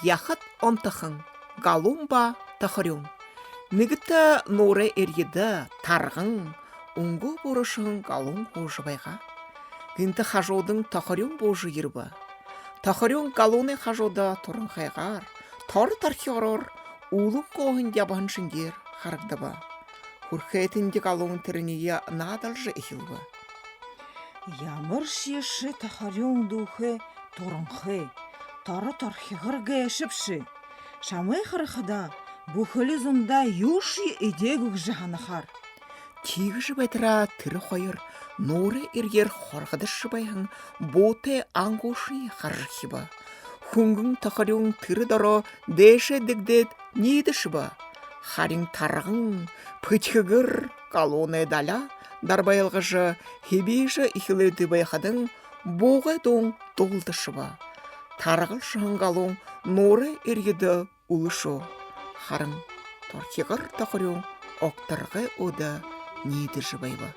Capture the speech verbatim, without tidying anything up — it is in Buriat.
Яхад онтохон галуун ба тохорюун. Нэгэтэ нуурай эрьедэ тарган, үнгэ буурашаһан галуун һуужа байгаа. Гэнтэ хажуудань тохорюун буужа ерэбэ. Тохорюун галуунай хажууда туранхайгаар, тори торхигороор үлэн гооһон ябаһан шэнгеэр харагдаба. Хүрэхэдэнь галуун тэрэниие наадалжа эхилбэ. Ямаршье ши, тохорюун дүүхэй, туранхай, тори торхигор гээшэбши. Шамай харахада, бүхэли зундаа юушье эдеэгүй гэжэ һанахаар. Тиигэжэ байтараа тэрэ хоёр нуурай эрьеэр хоргодожо байһан буутай ангуушые харажархиба. Хүнгэн тохорюун тэрэ дороо дээшээ дэгдээд ниидэшэбэ. Харин тарган пэдьхэгэр галуунай далияа дарбайлгажа, һэбижэ эхилээд байхадань, буугай дуун дуулдашаба. Таргалшаһан галуун нуурай эрьедэ үлэшөө. Харин торхигор тохорюун огторгой өөдэ ниидэжэ байба.